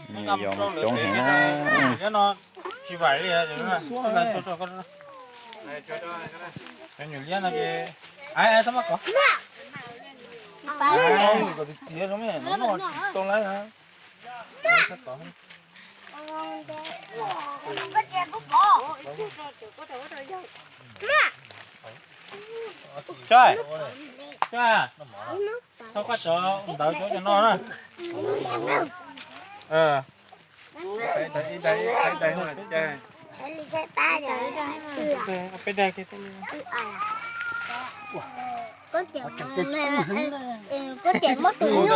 Nws yog mus coob heev na. Tso, tso, thaub koj cov ntawd cov cov no na. Peb daig, peb daig. Koj tias muab tus nyuj,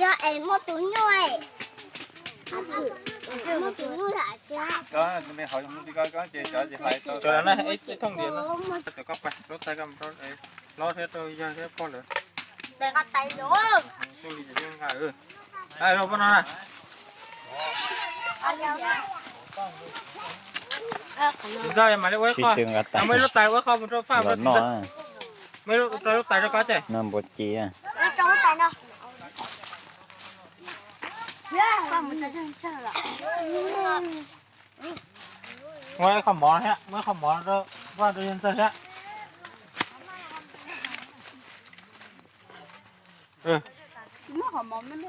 yog es muab tus nyuj, muab tus nyuj. Cov no ib thooj diav no, rau koj pais rau tais, koj mus rau hlob thiab rau yawg thiab pog lawm. Ua li ces nqa, nqa rau poj no na. Tsis tau mam li ua ib qho, muaj ib lub tais ua ib qho mus rau Faj, los noj. Muaj ib lub, rau lub tais rau koj ces. No npua ci. Muaj ib qho mov thiab, muaj ib qho mov rau Faj rau yawg ntxawg thiab.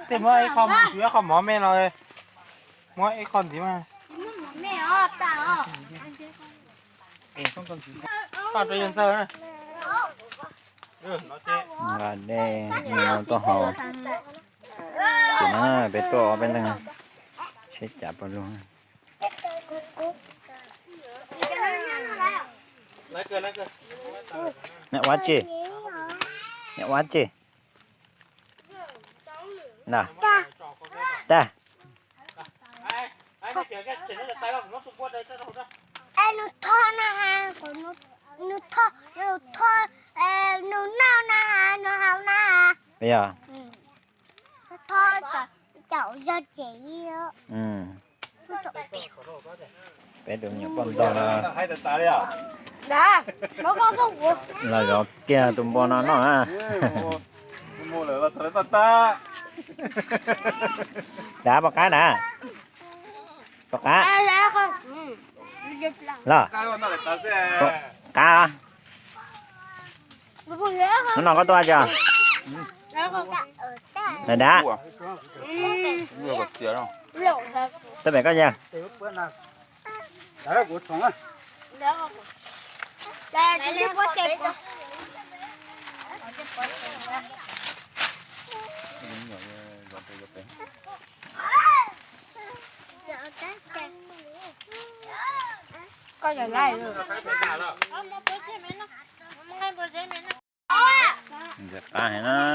Tej muab ib qho, tsis muab ib qho mov me no, muab ib qho ntxiv mas. Faj rau yawg ntxawg na. Nqa dej no tuaj haus. Ces no peb tuaj ob peb leeg seb cas pog lug. Neb ua tsi? Neb ua tsi? Na, tag. Es nws tho na has, nws tho, nws tho, nws noj na has, nws haus na has. Yog. Tho, caum zog ces. Peb tus me nyuam poj ntxoog no los zov kiag tus npua no noj na. Dav pom qab na. Pom qab los. Qab. Hnub no koj tuaj tsi? Dav. Tuaj pem koj yawg. Ntxim qab heev na.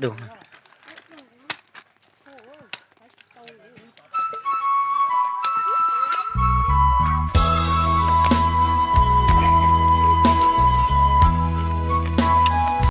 Tus